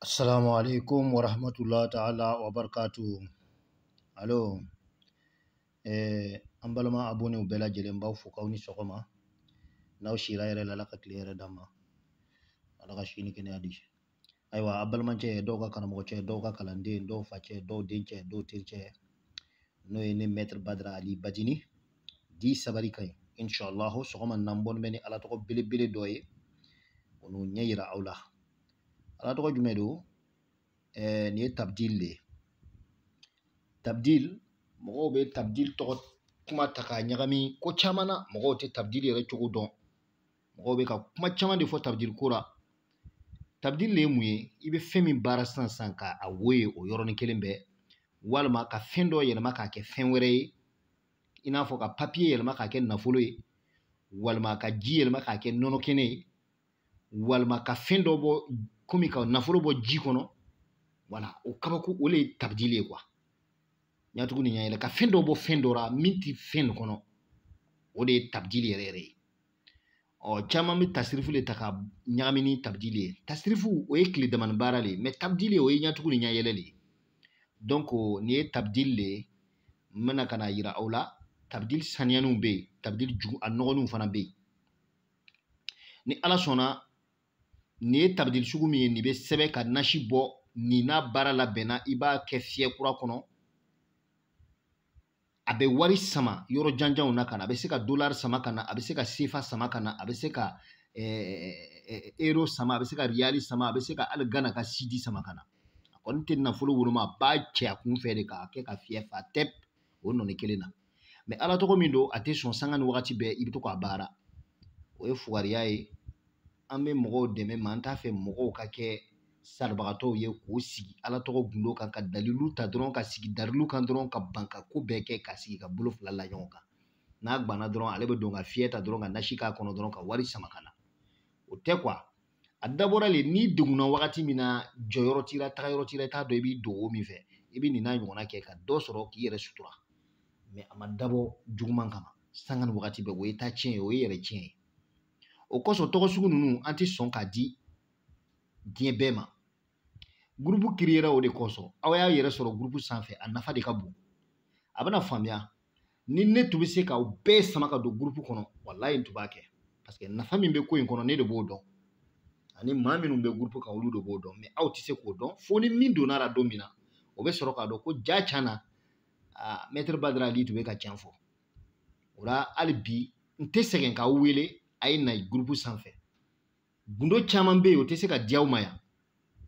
Assalamu alaikum wa rahmatullahi ta'ala wa barakatuh. Alo, an balima abonnéw bɛɛ lajɛlen b'aw fo k'aw ni sɔgɔma. N'aw sira yɛrɛ la, Ala ka tile yɛrɛ d'an ma. Ala ka si ni kɛnɛya di. Ayiwa, a balimacɛ, dɔw ka karamɔgɔcɛ, dɔw ka kalanden, dɔw facɛ, dɔw dencɛ, dɔw tericɛ, n'o ye ne Maître Badara Ali Badini di sabali ka ɲi. Inshallah, sɔgɔma n'an bɔlen bɛ ni Ala tɔgɔ belebele dɔ ye, o n'o ɲɛ yira aw la. Ala tɔgɔ jumɛn don? Nin ye tabdil de ye. Tabdil, mɔgɔw bɛ tabdil tɔgɔ kuma ta k'a ɲagami ko caman na. Mɔgɔw tɛ tabdil yɛrɛ cogo dɔn. Mɔgɔw bɛ ka kuma caman de fɔ tabdil ko la. Tabdil de ye mun ye? I bɛ fɛn min baara sisan sisan k'a wo ye o yɔrɔnin kelen bɛɛ, walima ka fɛn dɔ yɛlɛma k'a kɛ fɛn wɛrɛ ye, i n'a fɔ ka papiye yɛlɛma k'a kɛ nafolo ye, walima ka ji yɛlɛma k'a kɛ nɔnɔ kɛnɛ ye, walima ka fɛn dɔ bɔ komi ka nafolo bɔ ji kɔnɔ. Wala o kabako, o le ye tabdili ye quoi. Ɲatugu ni ɲa yɛlɛ ka fɛn dɔ bɔ fɛn dɔ la min ti fɛn kɔnɔ, o de ye tabdili yɛrɛ yɛrɛ ye. Ɔ, caman bɛ tasirifu de ta ka ɲagami ni tabdili ye. Tasirifu, o ye tile damani baara le ye, mais tabdili, o ye ɲatugu ni ɲa yɛlɛ le ye. Donc nin ye tabdili le ye. N bɛna ka na yira aw la, tabdili saniyaniw bɛ yen, tabdili jugu a nɔgɔninw fana bɛ yen. Ni Ala sɔnna, nin ye tabdili sugu min ye, nin bɛ sɛbɛn ka nasi bɔ. Nin n'a baara labɛnna, i b'a kɛ fiyɛ kura kɔnɔ, a bɛ wari sama yɔrɔ janjanw na ka na. A bɛ se ka dolari sama ka na, a bɛ se ka sefa sama ka na, a bɛ se ka euro sama, a bɛ se ka riyali sama, a bɛ se ka hali Gana ka sidi sama ka na. A kɔni tɛ nafolo woloma, a b'a cɛ a kun fɛ de k'a kɛ ka fiyɛ fa tɛp o nɔni kelen na. Mais Ala tɔgɔ min don, a tɛ sɔn sanga ni wagati bɛɛ i bɛ to k'a baara. O ye fugariya ye. An bɛ mɔgɔw dɛmɛ, ma an t'a fɛ mɔgɔw ka kɛ saribagatɔw ye k'o sigi Ala tɔgɔ gundo kan, ka dalilu ta dɔrɔn, ka sigi dalilu kan dɔrɔn, ka ban ka ko bɛɛ kɛ, ka sigi ka bolo fila la ɲɔgɔn kan. N'a banna dɔrɔn, ale bɛ don ka fiyɛ ta dɔrɔn, ka nasi k'a kɔnɔ dɔrɔn, ka wari sama ka na. O tɛ quoi. A dabɔra le, n'i degunna wagati min na, jɔyɔrɔ t'i la, tagayɔrɔ t'i la, i t'a dɔn i b'i don wo min fɛ, i bɛ nin n'a ɲɔgɔnna kɛ ka dɔ sɔrɔ k'i yɛrɛ sutura. Mais a ma dabɔ juguman kama. Sanga ni wagati bɛɛ, o ye ta tiɲɛ ye, o ye yɛrɛ tiɲɛ ye. O kosɔn, tɔgɔ sugu ninnu, an tɛ sɔn k'a di diɲɛ bɛɛ ma. Groupe créera o de kosɔn. Aw y'a yɛrɛ sɔrɔ groupe sanfɛ, a nafa de ka bon. A bɛna faamuya, ni ne tun bɛ se k'aw bɛɛ sama ka don groupe kɔnɔ, walayi n tun b'a kɛ, parce que nafa min bɛ ko in kɔnɔ, ne de b'o dɔn, ani maa minnu bɛ groupe kan, olu de b'o dɔn. Mais aw tɛ se k'o dɔn fo ni min donna la don min na, o bɛ sɔrɔ k'a dɔn ko ja can na, aa, Maître Badara Ali tun bɛ ka can fɔ. O la, hali bi n tɛ sɛgɛn k'aw wele, a ye na groupe sanfɛ. Gundo caman bɛ yen, o tɛ se ka di aw ma yan.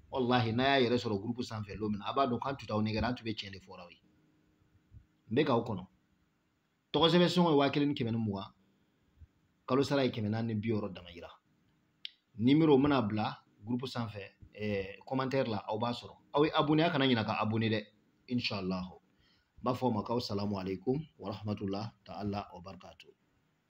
Wallahi, n'a y'a yɛrɛ sɔrɔ groupe sanfɛ don min na, a b'a dɔn k'an tun t'aw nɛgɛrɛ, an tun bɛ tiɲɛ de fɔra aw ye. N bɛ k'aw kɔnɔ. Tɔgɔ sɛbɛn sɔngɔ ye 1220, kalo sara ye 460 damayira. Numéro mana bila groupe sanfɛ, commentaire la, aw b'a sɔrɔ. Aw ye abonné, a kana ɲinɛ ka abonné dɛ. Inshallah, n b'a fɔ aw ma k'aw salamu alaikum wa rahmatullah ta'ala wa barakatuh.